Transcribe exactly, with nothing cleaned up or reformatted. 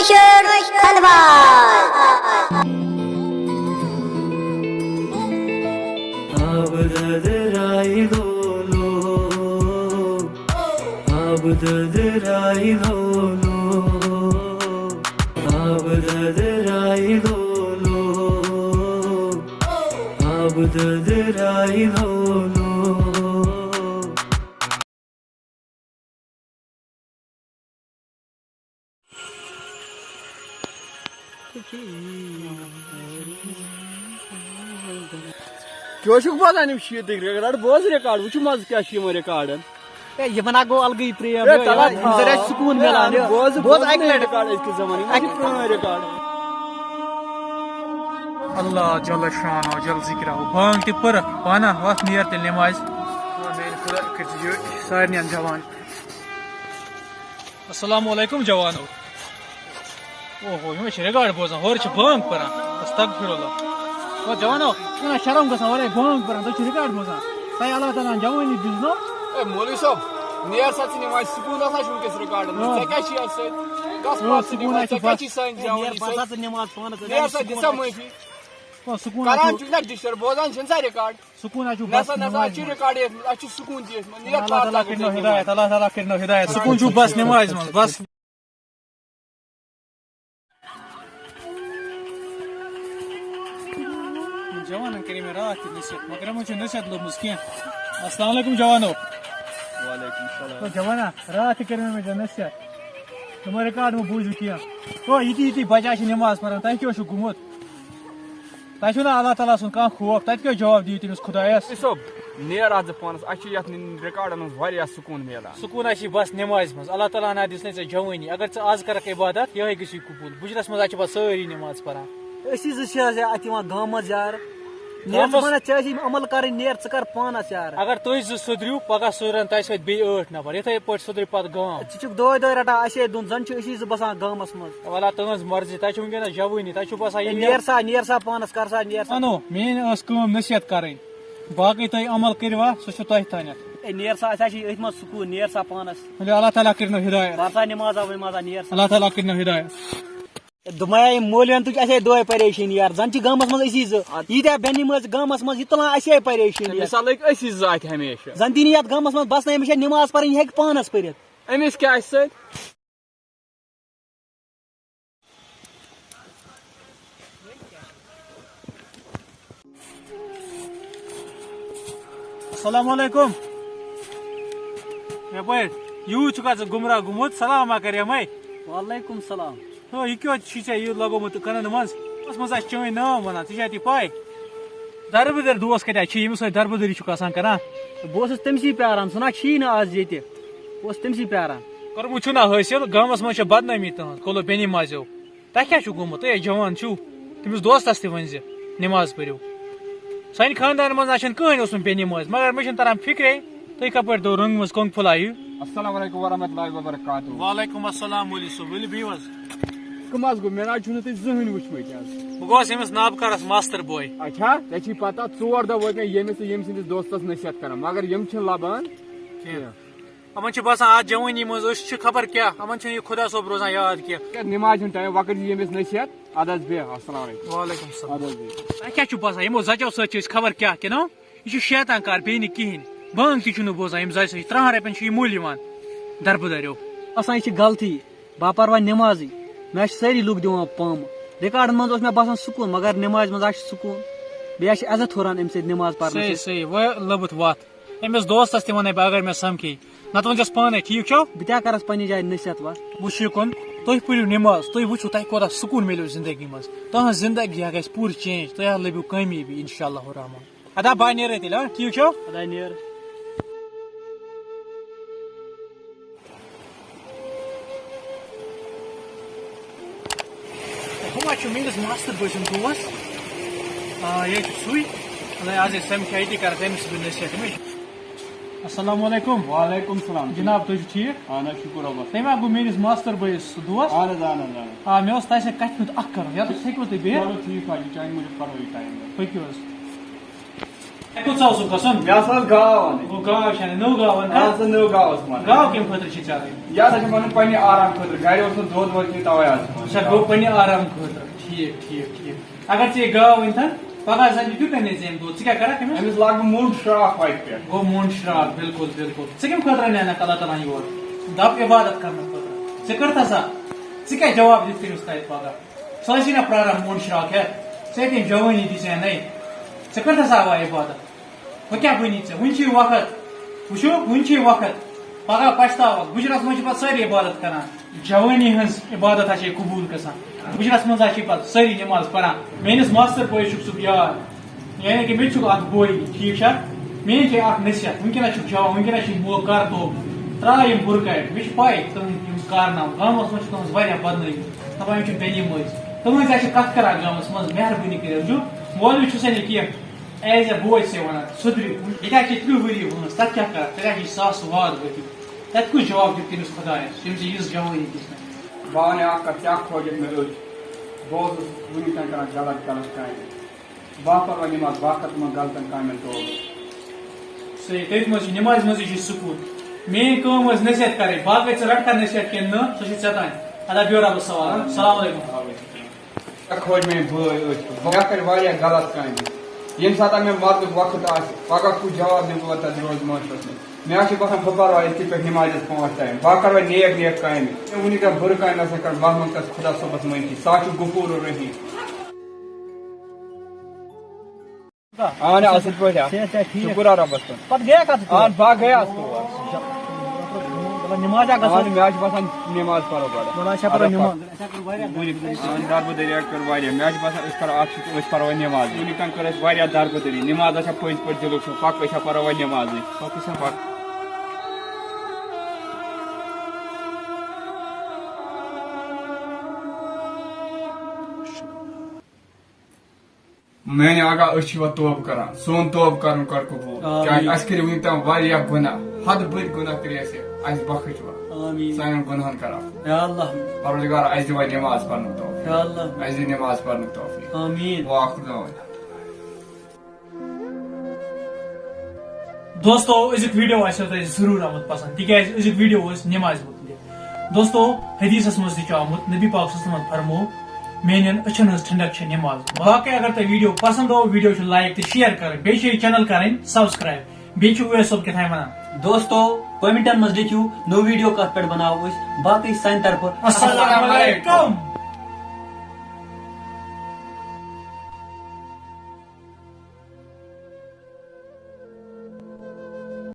شٲعر خلوار۔ کیٛاہ چھُکھ بوزان یِم شیٖتٕکۍ ریکارڈ؟ بوز ریکارڈ، وٕچھ مَزٕ کیٛاہ چھُ یِمن ریکارڈن۔ ہے، یِمن ہا گوٚو الگٕے پرٛیم۔ ہے، ہے، تَلہ یِمن، یِمن زَن تھاو۔ اَسہِ سُکوٗن ہے، مِلان۔ اَہَن، بوز، بوز بوز اَکہِ اَکہِ لَٹہِ۔ ریکارڈ أزکِس زمانہٕ، یِم چھِ اَکہِ پرٛٲنۍ ریکارڈ۔ اللہ جل شانہ جل ذکرہ، بانگ تہِ پٔرٕکھ، پانہ وَتھ نیر تیٚلہِ نٮ۪مازِ۔ میٛانہِ خۄدا کٔرۍ زِ یہِ سارنٕے جوان۔ السلام علیکم جوانو۔ اوہو، یِم چھِ ریکارڈ بوزان، ہورٕ چھِ بانگ پران۔ استغفر اللہ۔ او جوانو، یِمن چھِ شرم گژھان، اورے بانگ پران، تُہۍ چھِو ریکارڈ بوزان۔ تۄہہِ اللہ تعالیٰ ہن جوٲنی دِژنو۔ اے مولوی صٲب، نیر سا ژٕ نٮ۪مازِ، سکوٗن ہسا چھُ وٕنکیٚس ریکارڈن منٛز۔ آ۔ ژےٚ کیٛاہ چھُے اَتھ سۭتۍ؟ کَس آ، پَتھ ژٕ سکوٗن نٮ۪مازِ، ہسا چھُ ژےٚ کیٛاہ بس۔ چھُے سانہِ اے، جوٲنی نیر بس سۭتۍ؟ ہسا نٮ۪ماز پانس، نیر سا دِ سا سکوٗن ہسا چھُ۔ معٲفی۔ او، سکوٗن کران ہا چھُ۔ چھُکھ نا ڈِسٹرب، بوزان چھُنہٕ سا ریکارڈ؟ سکوٗن ہا چھُ نہ بس سا، نہ سا، نٮ۪مازِ اَتھ چھُ منٛز۔ ریکارڈ یَتھ منٛز، اَتھ چھُ سکوٗن تہِ یَتھ منٛز۔ نیر اللہ تعالیٰ پَتھ کٔرِنو لَگٲے ہدایت، نٮ۪مازِ۔ اللہ تعالیٰ کٔرِنو ہدایت۔ سکوٗن چھُ بس نٮ۪مازِ منٛز، بس۔ جوانن کَرے مےٚ راتھ تہِ نصیحت، مگر یِمن چھُنہٕ نصیحت لٔبمٕژ کینٛہہ۔ السلام علیکم جوانو۔ وعلیکم السلام۔ تو جوانا، راتھ تہِ کٔرۍ مےٚ أمِس نصیحت۔ تِمو ریکارڈ مہ بوٗزِو کینٛہہ۔ تو یِتہِ یِتہِ بچہٕ چھِ نٮ۪ماز پران، تۄہہِ کیٛاہ اوسوٕ گوٚمُت؟ تۄہہِ چھُو نا اللہ تعالیٰ سُنٛد کانٛہہ خوف؟ تَتہِ کیٛاہ جواب دِیِو تٔمِس خۄدایَس؟ یہِ صٲب، نیر اَتھ زٕ پانَس، اَسہِ چھِ یَتھ ن-، ریکارڈَن منٛز واریاہ سکوٗن میلان۔ سکوٗن آسہِ بَس نٮ۪مازِ منٛز۔ اللہ تعالیٰ ہَن دِژ نَے ژےٚ جوٲنی۔ اگر ژٕ آز کَرَکھ عبادت، یِہوٚے گٔژھی قبوٗل۔ بُجرَس منٛز حظ چھِ پَتہٕ سٲری نٮ۪ماز پَران۔ أسی زٕ چھِ حظ اَتہِ یِوان گامَس یار۔ نیر، ژٕ گامَس؟ وَنان ژےٚ ٲسی عمل کَرٕنۍ، نیر ژٕ کَر پانَس یار۔ اگر تُہۍ زٕ سُدھرِو، پَگاہ سُدھرَن تۄہہِ سۭتۍ بیٚیہِ ٲٹھ نفر۔ یِتھَے پٲٹھۍ سُدھرِ پَتہٕ گام۔ ژٕ چھُکھ دۄہَے دۄہَے رَٹان اَسے دۄن، زَن چھِ أسی زٕ بَسان گامَس منٛز۔ وَلا تٕہٕنٛز مرضی، تۄہہِ چھُو وٕنکیٚنَس جوٲنی، تۄہہِ چھُو باسان ہے، یہِ نیر سا، نیر سا پانَس، کر سا، نیر سا۔ اَنو، میٛٲنۍ ٲس کٲم نصیحت کَرٕنۍ، باقٕے تُہۍ عمل کٔرِوا، سُہ چھُ تۄہہِ تانٮ۪تھ۔ ہے، نیر سا، اَسہِ حظ چھِ أتھۍ منٛز سکوٗن، نیر سا پانَس۔ ؤلِو، اللہ تعالیٰ کٔرِنو ہدایت۔ پَر سا نٮ۪مازا وٮ۪مازا، نیر سا۔ اللہ تعالیٰ کٔرِنو ہدایت۔ ہے، دوٚپمَے یِم مولویَن تُج اَسے دۄہَے پریشٲنی یار، زَن چھِ گامَس منٛز أسی زٕ۔ اَدٕ ییٖتیٛاہ بے نٮ۪مٲزۍ گامَس منٛز، یہِ تُلان اَسے پریشٲنی یار۔ مِثال لٔگۍ أسی زٕ اَتہِ ہمیشہِ۔ زَن تہِ نہٕ یَتھ گامَس منٛز بَسنَے، أمِس چھےٚ نٮ۪ماز پَرٕنۍ، یہِ ہیٚکہِ پانَس پٔرِتھ۔ أمِس کیٛاہ آسہِ سۭتۍ؟ السلام علیکم۔ یپٲرۍ یوٗت چھُکھا ژٕ گُمراہ گوٚمُت؟ سلام ما کریمَے۔ وعلیکم سلام۔ ہو، یہِ کیٛاہ چھُے ژےٚ یہِ لگومُت کَنَن منٛز؟ اَتھ منٛز آسہِ چٲنۍ ناو وَنان، ژےٚ چھےٚ اَتی پَے؟ دربٕدٔرۍ دوس کَتہِ چھِ، ییٚمِس سۭتۍ دربٕدٔری چھُکھ آسان کَران؟ بہٕ اوسُس تٔمسٕے پیاران، سُہ نہ چھُیی نہٕ آز ییٚتہِ۔ بہٕ اوسُس تٔمسٕے پیاران۔ کوٚرمُت چھُو نہ حٲصِل، گامَس منٛز چھےٚ بدنٲمی تُہٕنٛز، کولو بے نمازیو۔ تۄہہِ کیٛاہ چھُو گوٚمُت؟ ہے جوان چھُو، تٔمِس دوستَس تہِ ؤنۍ زِ نماز پٔرِو۔ سانہِ خاندان منٛز نہ چھَنہٕ کٕہٕنۍ اوسمُت بے نماز، مگر مےٚ چھُنہٕ تران فِکرے، تُہۍ کَپٲرۍ دو رنٛگہٕ منٛز کۄنٛگ پھُلایہِ؟ السلام علیکم ورحمۃ اللہ وبرکاتہ۔ وعلیکم السلام مولوی صٲب، ؤلِو بِہِو حظ۔ کٕم حظ گوٚو؟ مےٚ نہ حظ چھُو نہٕ تُہۍ زٕہٕنۍ وٕچھمٕتۍ حظ۔ بہٕ گوس أمِس نابکارَس ماستٕر بوے۔ اچھا، ژےٚ چھی پتہ، ژور دۄہ وٲتۍ مےٚ ییٚمِس تہٕ ییٚمۍ سٕنٛدِس دوستَس نصیحت کران، مگر یِم چھِنہٕ لبان کینٛہہ۔ کینٛہہ۔ یِمن چھِ باسان، اتھ جوٲنی منٛز أسۍ چھِ خبر کیٛاہ، یِمن چھُنہٕ یہِ خۄدا صٲب روزان یاد کینٛہہ۔ ہے، نمازِ ہُنٛد ٹایم، وقت یی ییٚمِس نصیحت، اَدٕ حظ بیٚہہ، السلام علیکم۔ وعلیکم السلام۔ اَدٕ حظ بیٚہہ۔ تۄہہِ کیٛاہ چھُو باسان، یِمو زَچو سۭتۍ چھِ أسۍ خبر کیٛاہ کِنہٕ؟ یہِ چھُ شیطان کار، بیٚیہِ نہٕ کِہیٖنۍ۔ بانٛگ تہِ چھُنہٕ بوزان، یِم زَچہِ سۭتۍ چھِ، ترٛہَن رۄپیَن چھُ یہِ مٔلۍ یِوان دَربٕدَریو۔ آسان یہِ چھِ غلطی، باپَرواہ نٮ۪مازٕے۔ مےٚ چھِ سٲری لُکھ دِوان پَمہٕ۔ ریکارڈَن منٛز اوس مےٚ باسان سکوٗن، مگر نٮ۪مازِ منٛز آسہِ سکوٗن۔ بیٚیہِ آسہِ عزت ہُران اَمہِ سۭتۍ نٮ۪ماز پَرنہٕ صحیح، سۭتۍ۔ صحیح۔ وۄنۍ لٔبٕتھ وَتھ۔ أمِس دوستَس تہِ وَنَے بہٕ، اگر مےٚ سَمکھے۔ نَتہٕ وَنجَس پانَے، ٹھیٖک چھو؟ بہٕ تہِ ہا کَرَس پنٛنہِ جایہِ نصیحت وۄنۍ۔ وٕچھ یہِ کُن، تُہۍ پٔرِو نٮ۪ماز، تُہۍ وٕچھِو تۄہہِ کوٗتاہ سکوٗن میلیو زِندگی منٛز۔ تُہٕنٛز زِندگی ہا گژھِ پوٗرٕ چینج، تُہۍ ہا لٔبِو کامیٲبی، اِنشاء اللہ الرحمٰن۔ اَدا بہٕ نیرَے تیٚلہِ، ہاں؟ ٹھیٖک چھو؟ اَدا نیر۔ ہُہ ما چھُ میٲنِس ماستٕر بٲے سُنٛد دوس؟ آ، یے چھُ سُے۔ وَلہٕ آز ٲسۍ سَمکھے، أتی کَرَکھ أمِس سۭتۍ نصیحت، أمِس۔ السلام علیکم۔ وعلیکم السلام۔ جناب، تُہۍ چھِو ٹھیٖک؟ اہن حظ، شُکُر رۄبَس۔ تُہۍ ما گوٚو میٲنِس ماستٕر بٲیِس سُہ دوس؟ اہن حظ، اہن حظ، اہن حظ۔ آ، مےٚ اوس تۄہہِ سۭتۍ کَتھِ ہُنٛد اَکھ کَرُن، یَتَس ہیٚکِو تُہۍ بِہِتھ؟ چلو ٹھیٖک حظ چھُ، چانہِ موٗجوٗب کَرو یہِ ٹایم۔ پٔکِو حظ۔ تۄہہِ کوٚت اوسُو گژھُن؟ مےٚ ہسا ٲس گاو اَنٕنۍ۔ گوٚو گاو چھَنہٕ، نٔو گاو اَنٕنۍ، ہا؟ اَہَن سا، نٔو گاو ٲس مےٚ اَنٕنۍ۔ گاو کَمہِ خٲطرٕ چھِ ژےٚ اَنٕنۍ؟ یہِ ہسا چھِ مےٚ اَنٕنۍ پنٛنہِ آرام خٲطرٕ، گرِ اوس نہٕ دۄد وۄد کِہیٖنۍ، تَوَے حظ چھِ مےٚ اَنٕنۍ۔ اچھا، گوٚو پنٛنہِ آرام خٲطرٕ۔ ٹھیٖک، ٹھیٖک، ٹھیٖک۔ اگر ژےٚ یہِ گاو أنۍ تھَن، پگاہ زَن تہِ دیُت نہٕ ژےٚ أمۍ دۄد، ژٕ کیٛاہ کَرَکھ أمِس؟ أمِس لاگہٕ بہٕ موٚنٛڈ شرٛاکھ وَتہِ پٮ۪ٹھ۔ گوٚو موٚنٛڈ شرٛاکھ، بِلکُل، بِلکُل۔ ژٕ کَمہِ خٲطرٕ اَنیٛاونَکھ اللہ تعالیٰ ہَن یور؟ دَپ عبادت کَرنہٕ خٲطرٕ۔ ژٕ کٔرتھا سا؟ ژٕ کیٛاہ جواب دِتھ تٔمِس تَتہِ پگاہ؟ سُہ ٲسی نہ پراران موٚنٛڈ شراکھ ہٮ۪تھ، ژےٚ تٔمۍ جوٲنی دِژے نَے، ژےٚ کٔرتھا سا وۄنۍ عبادت؟ وۄنۍ کیٛاہ بٔنی ژےٚ؟ وُنہِ چھُے وقت، وٕچھِو، وُنہِ چھُے وقت، پگاہ پچھتاوکھ۔ گُجرس منٛز چھِ پتہٕ سٲری عبادت کران، جوٲنی ہٕنٛز عبادت ہا چھے قبوٗل گژھان۔ گُجرس منٛز ہا چھِ پتہٕ سٲری نماز پران۔ میٲنِس ماستٕر بٲیِس چھُکھ ژٕ یاد، یعنی کہِ مےٚ تہِ چھُکھ اکھ بوے، ٹھیٖک چھا؟ میٲنۍ چھے اکھ نصیحت، وٕنکیٚنس چھُکھ جوان، وٕنکیٚنس چھُے موقع کر تو، ترٛاو یِم بُرٕ کامہِ۔ مےٚ چھِ پَے تُہٕنٛدۍ یِم کارنامہٕ۔ گامَس منٛز چھِ تُہٕنٛز واریاہ بدنٲمی۔ دَپان، یِم چھِ بے نمٲزۍ۔ تُہٕنٛز اَسہِ چھِ کَتھ کَران گامَس منٛز، مہربٲنی کٔرِتھ۔ جو مولوی چھُسَے نہٕ کینٛہہ، as a boy چھُسَے وَنان، سُدھرِو۔ ییٚتہِ حظ چھِ تٕرٛہ ؤری وٲنٛس، تَتھ کیٛاہ کَرٕ؟ تَتہِ حظ چھِ ساسہٕ واد ؤتھمٕتۍ۔ تَتہِ کُس جواب دیُت تٔمِس خۄدایَس، ییٚمۍ ژےٚ یِژھ جوٲنی دِژ مےٚ؟ بہٕ وَنہٕ اَکھ کَتھ، ژےٚ اَکھ کھوجَتھ مےٚ أچھ۔ بہٕ اوسُس وٕنیُک تام کَران غلط غلط کامہِ۔ بہٕ ہا پَرٕ وۄنۍ نٮ۪ماز، بہٕ ہا کَرٕ تِمَن غلطَن کامٮ۪ن توبہٕ۔ صحیح، تٔتھۍ منٛز چھِ نٮ۪مازِ منٛزٕے چھِ سکوٗن۔ میٛٲنۍ کٲم ٲس نصیحت کَرٕنۍ، باقٕے ژٕ رَٹکھا نصیحت کِنہٕ نہٕ، سُہ چھِ ژےٚ تام۔ اَدا بیٚہہ رۄبَس حوالہٕ۔ السلام علیکم۔ مےٚ کھوج میٛٲنۍ بٲے أچھ، مےٚ کَرِ واریاہ غلط کامہِ۔ ییٚمہِ ساتہٕ مےٚ مَرنُک وقت آسہِ، پَگاہ کُس جواب دِمہٕ بہٕ تَتھ روزٕ معاشرَس منٛز؟ مےٚ حظ چھِ باسان، بہٕ پَرٕ وۄنۍ أتھی پٮ۪ٹھ نٮ۪مازِ پانٛژھ ٹایم، بہٕ ہا کَرٕ وۄنۍ نیک نیک کامہِ۔ مےٚ وٕنیُک تام بُرٕ کامہِ نہ سا کَرٕ، بہٕ ہا منٛگہٕ تَس خۄدا صٲبَس معٲفی، سُہ حظ چھُ غفوٗر الرحیٖم۔ اہن اصل پٲٹھۍ آ۔ صحت چھا ٹھیٖک؟ شُکُر آ رۄبَس کُن۔ پتہٕ گٔیکھا ژٕ تور؟ اہن بہٕ گٔیاس تور۔ مطلب نماز چھا گژھان؟ اہن مےٚ حظ چھِ باسان نماز پَرو گۄڈٕ۔ وۄنۍ حظ چھا پَرو نماز۔ اہن دربہٕ دٔری حظ کٔر واریاہ۔ مےٚ حظ چھِ باسان أسۍ کَرو اَکھ چیٖز، أسۍ پَرو وۄنۍ نماز۔ وٕنیُک تام کٔر اَسہِ واریاہ دربہٕ دٔری۔ نماز حظ چھا پٔزۍ پٲٹھۍ دِلُک شوق۔ پَکھ أسۍ حظ پَرو وۄنۍ نمازٕے۔ پَکھ أسۍ حظ پَکھ۔ میانہِ آقا، أسۍ چھِ یور توبہٕ کران، سون توبہٕ کرُن کر قبوٗل۔ آمین۔ کیازِ اَسہِ کٔرۍ وٕنیُک تام واریاہ گۄناہ، حد بٔدۍ گۄناہ کٔرۍ اَسہِ، اَسہِ بخش وۄنۍ۔ آمین۔ سانٮ۪ن گۄناہن کر عفو۔ یا اللہ۔ پروردگار، اَسہِ دِ وۄنۍ نماز پرنُک توفیٖق۔ یا اللہ۔ اَسہِ دِ نماز پرنُک توفیٖق۔ آمین۔ وآخر دعوانا۔ دوستو، أزیُک ویڈیو آسیو تۄہہِ ضروٗر آمُت پسنٛد، تِکیازِ أزیُک ویڈیو اوس نمازِ مُتعلق۔ دوستو، حدیثس منٛز تہِ چھُ آمُت، نبی پاک صلی اللہ علیہ وسلمن فرموو، "میانٮ۪ن أچھن ہٕنٛز ٹھنڈک چھےٚ نماز۔" باقٕے اگر تۄہہِ ویڈیو پسنٛد آو، ویڈیو چھُ لایک تہٕ شیئر کرٕنۍ، بیٚیہِ چھُ یہِ چینل کرٕنۍ سبسکرائب۔ بیٚیہِ چھُ اویس صٲب کیٛاہ تام ونان۔ دوستو، کمنٹن منٛز لیکھِو، نوٚو ویڈیو کتھ پٮ۪ٹھ بناوو أسۍ۔ باقٕے سانہِ طرفہٕ السلام علیکم۔